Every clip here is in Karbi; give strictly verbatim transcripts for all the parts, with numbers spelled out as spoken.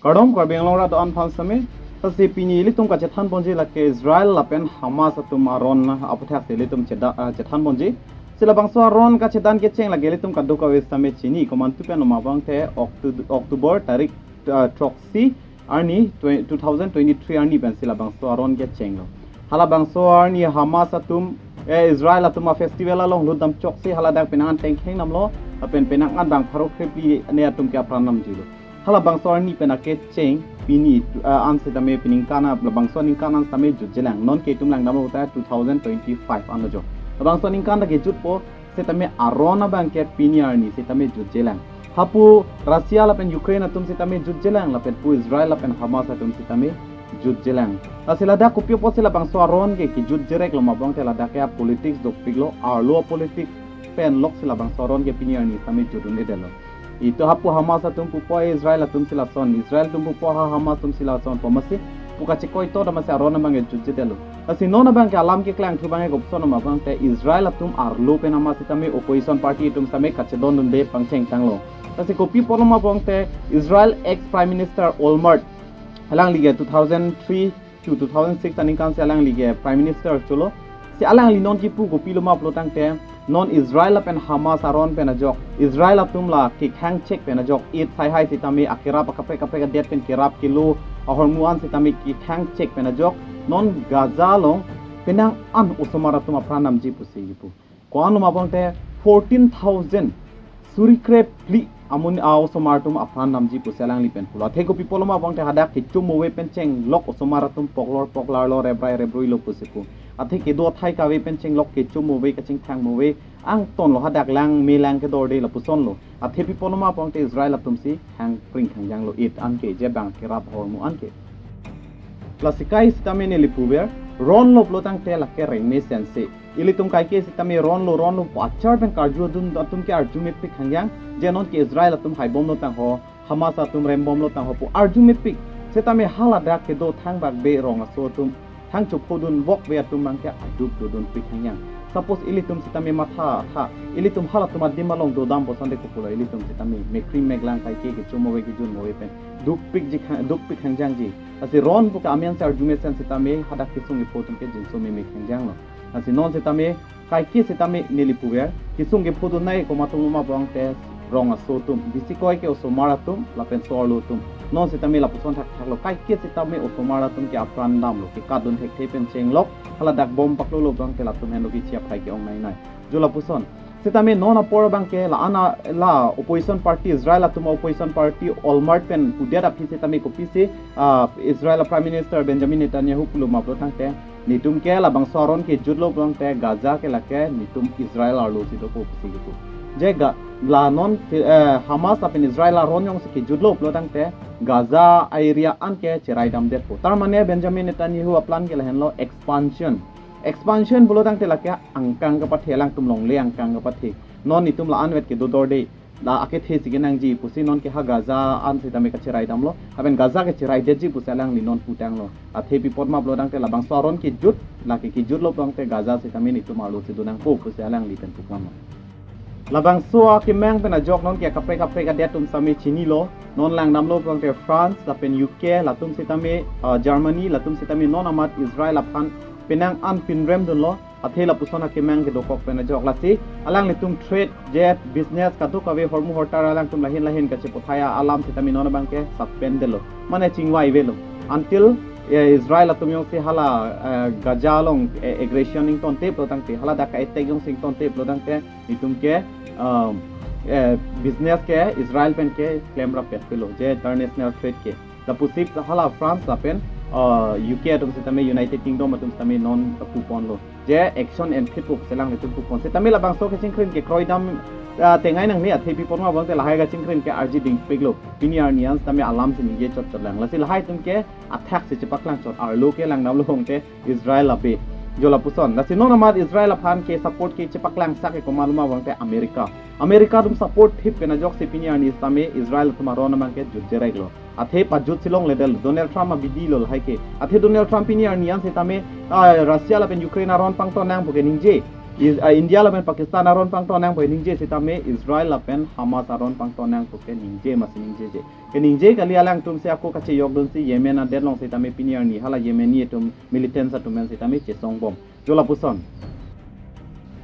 Kardom, Karbi Anglong Rat do-an aphan sitame. Lasi pini ilitum kachethan ponji lake Israel lapen Hamas atum aron aputhak si ilitum cheda-, ah, chethan ponji. Si labangso aron kachedan kecheng lake ilitum kadokave sitame chini, komantu pen loma abang te Octu-, October tarik, ah, throksi arni twe-, two thousand twenty-three arni pen si labangso aron kechenglo. Halabangso arni Hamas atum, eh, Israel atum a-festival along lutdam choksi haladak penang an tengkheng damlo, lapen penang an bang pharo krephli ane atum ke apran damjulo. Halabangso arni pen akecheng pini, ah, an sitame peningkan a, labangso aningkan an sitame jutjelang. Non ke itum langdamlo ta two thousand twenty-five anlo jo. Labangso aningkan ta kejutpo sitame aron abang ke pini arni sitame jutjelang. Hapu Russia lapen Ukraine atum sitame jutjelang, lapen pu Israel lapen Hamas atum sitame jutjelang. Lasi ladak kopi apotsi labangso aron ke kejutjerek loma abang te ladak ke a-politics dopiklo, arlo a-politics pen loksi labangso aron ke pini arni sitame jutdun-edetlo. Itum hapu Hamas atum pupo Israel atum si lason, Israel atum pupo ha Hamas atum si lason, pu masi pu kachekoi to damasi aron abang ke jutjedetlo. Lasi non abang ke alam keklangthu abang ke kopuson loma abang te Israel atum arlo pen ama sitame opposition party atum sitame kachedondunde pangchengtanglo. Lasi kopi apot loma abang te Israel ex Prime Minister Olmert, alangli ke two thousand three to two thousand six aningkan si alangli ke Prime Minister cholo. Si alangli non kipu kopi loma pulo tangte, non Israel lapen Hamas aron pen ajok, Israel atum la kekhang chek pen ajok, eit sai hai sitame akerap akaprek kaprek adet pen kerap kelo ahormu an sitame kekhang chek pen ajok, non Gaza along penang an osomar atum apran damji pusi kipu. Ko-an loma abang te fourteen thousand, suri krephli amonit a-osomar atum apran damji pusi alangli pen pulo. Athe kopi apot loma abang te hadak kecho move pen chenglok osomar atum poklor poklarlo, rebrai rebruilo pusi pu. Athe kedo athai kave pen chenglok kecho move, kachingthang move angtonlo, hadak langme lang kedorde lapusonlo. Athe pi apot loma abang te Israel atum si hang pring khangjanglo, eit an ke, je bang kerap ahormu an ke. Lasi kai sitame neli puver, ronlo pulo tangte lake rengme sense. Ilitum kaike sitame ronlo, ronlo pu achar pen karjudun atum ke arjumepik khangjang, je non ke Israel atum haibomlo tangho, Hamas atum rembomlo tangho pu arjumepik. Sitame haladak kedo thangbak be rong aso atum, thang chophodun vok be atum abang ke aduk dodunpik khangjang. Suppose ilitum sitame matha tha, ilitum halatum adim along dodam puson te kopulo, ilitum sitame mekkri meklang kaike kecho move kejun move pen dukpikji khang-, dukpik khangjangji. Lasi ron pu ke amen si arjume sen sitame hadak kesung kepho atum ke jinso meme khangjanglo. Lasi non sitame kaike sitame neli puver, kesung kepho atum nai komat atum loma abang te rong aso atum, bisi koi ke osomar atum lapen so-arlo atum. Non sitame lapuson thakthaklo, kaike sitame osomar atum ke apran damlo, kekatdun thekthe pen chenglok, haladak bom paklolo abang ke latum henlo kechi aphai ke-ong nainai. Jo lapuson. Sitame non apor abang ke la-an a-, la opposition party, Israel atum opposition party Olmert pen pudet aphi sitame kopisi, ah, Israel Prime Minister Benjamin Netanyahu pulo ma pulo tangte, netum ke labangso aron kejutlo pulo tangte Gaza ke lake netum Israel arlo si dopo pusi kipu. Je ga-, la non, eh, Hamas lapen Israel aron jongsi kejutlo pulo tangte Gaza area an ke cherai damdetpo. Tar mane Benjamin Netanyahu aplan ke lahenlo, expansion. Expansion pulo tangte lake angkang kapathe, alangtum longle angkang kapathe. Non itum la-anvet kedo dorde, la akethe si kenangji pusi non ke ha Gaza an sitame kacherai damlo. Lapen Gaza ke cherai detji pusi alangli non putanglo. Athe pi apot ma pulo tangte labangso aron kejut, lake kejutlo pulo tangte Gaza sitame netum arlo si donangpo pusi alangli pen pupon. Labangso akemang pen ajok non ke kaprek kaprek adet atum sitame chinilo. Non langdamlo pulo tangte France lapen U K, latum sitame, ah, Germany, latum sitame non amat Israel aphan penang an pinrem dunlo. Athe lapuson akemang kedokok pen ajok, lasi alanglitum trade, je business, kadokave hormu hortar alangtum lahin lahin kachepothai alam sitame non abang ke suspend detlo, mane chingvai avelo. Until, eh, Israel atum jongsi hala, eh, Gaza along, eh, aggression ingtontep lo tangte, haladak a-attack jongsi ingtontep lo tangte, netum ke, um, eh, business ke Israel pen ke klemrap pet avelo, je international trade ke. Lapusi hala France lapen, uh, U K atum sitame, United Kingdom atum sitame non puponlo, je action enphitpo pusi alanglitum pupon. Sitame labangso kachingkrim ke kroidam, uh, tengai nangne, athe pi apot ma pulo tangte lahai kachingkrim ke arji dingpiklo. Pini arni an sitame alam si ningje chotchot lang. Lasi lahai atum ke athak si chepaklang chot, arlo ke langdamlo pulo tangte Israel abe. Jo lapuson. Lasi non amat Israel aphan ke support ke chepaklang sak ke komat ma pulo tangte America. America atum support thip pen ajok si pini arni sitame Israel atum aron abang ke jutjereklo. Athe pajut si longledetlo, Donald Trump abidi lo lahai ke. Athe Donald Trump pini arni an sitame, ah, Russia lapen Ukraine aron pangton nang pu ke ningje. Is, ah, India lapen Pakistan aron pangton nangpo ningje sitame Israel lapen Hamas aron pangton nangpo ke ningje masi ningjeje. Ke ningje kali, alangtum si ako kachejokdunsi Yemen adet along sitame pini arni hala Yemeni atum militants atum pen sitame chesongbom. Jo lapuson.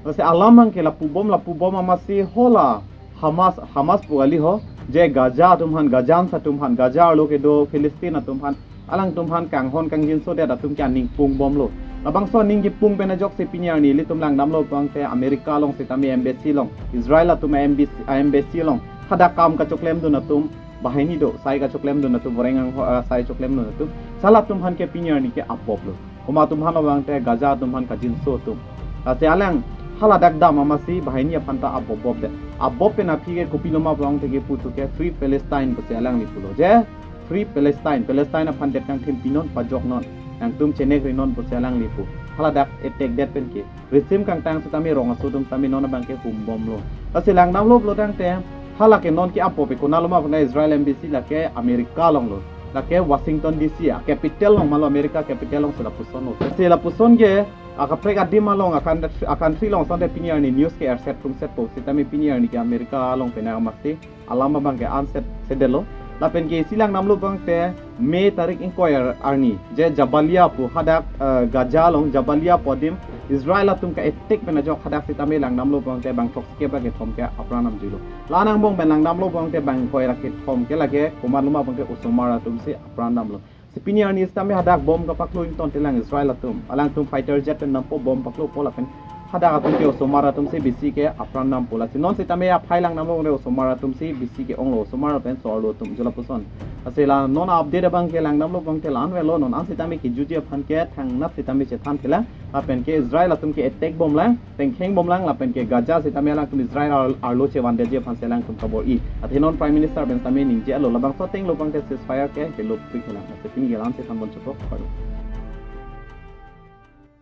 Lasi alam abang ke lapubom lapubom amatsi hala Hamas, Hamas pu kali ho, je Gaza atum aphan, Gazans atum aphan, Gaza arlo kedo Philistine atum aphan, alangtum aphan kanghon kangjinsodet atum ke aning pungbomlo. Labangso aning kepung pen ajoksi pini arni ilitum langdamlo pulote America along sitame embassy along, Israel atum embassy, embassy along hadak kam kachoklemdun atum banghini do, sai kachoklemdun atum, boreng angho, ah, sai choklemdun atum, halatum aphan ke pini arni ke aboplo. Komat atum aphan pulote Gaza atum aphan kajinso atum. Lasi alang haladak dam amatsi banghini aphan ta abopbopdet. Abop pen aphi ke kopilo ma pulote ke putu ke Free Palestine pusi alangli pulo. Je Free Palestine, Palestine aphan det kangthim pinon, pajoknon, nangtum chenekrinon pusi alangli pu. Haladak attack det pen ke risim kangtang sitame rong aso atum sitame non abang ke humbomlo. Lasi langdamlo pulo tangte, hala ke non ke abop ke konatlo ma pulote Israel embassy lake America alonglo. Lake Washington D C a capital along malo, America capital along si lapuson lo. Si lapuson ke akaprek adim along akan, a country along asonte pini arni news ke erset krungset po sitame pini arni ke America along pen amatsi alam abang ke anset sedetlo. Lapen ke isi langdamlo pulote May tarik ingkoi ar-, arni je Jabalia pu hadak, eh, Gaza along Jabalia pu adim Israel atum ka-attack pen ajok hadak sitame langdamlo pulote bang throksi kep ra kethom ke apran damjuilo. La-an angbong pen langdamlo pulote bang ingkoi ra kethom ke lake komatlo ma pulote osomar atum si apran damlo. Si pini arni sitame hadak bom kapaklo ingtontelang Israel atum. Alangtum fighter jet pen dampo, bom paklopo lapen hadak atum ke osomar atum si bisi ke apran dampo. Lasi non sitame aphai langdamlo pulote osomar atum si bisi ke-onglo, osomar pen so-arlo atum, jo lapuson. Lasi la non update abang ke langdamlo pulote la-an avelo, non an sitame kejutji aphan ke thangnat sitame chethanthelang. Lapen ke Israel atum ke attack bomlang, tengkheng bomlang, lapen ke Gaza sitame alangtum Israel ar-, arlo chevandetji aphansi alangtum kabor-i. Athe non Prime Minister pen sitame ningjelo, labangso atenglo pulote ceasefire ke helopikthelang. Lasi pini ke la-an si thanbom chotpo, kardom.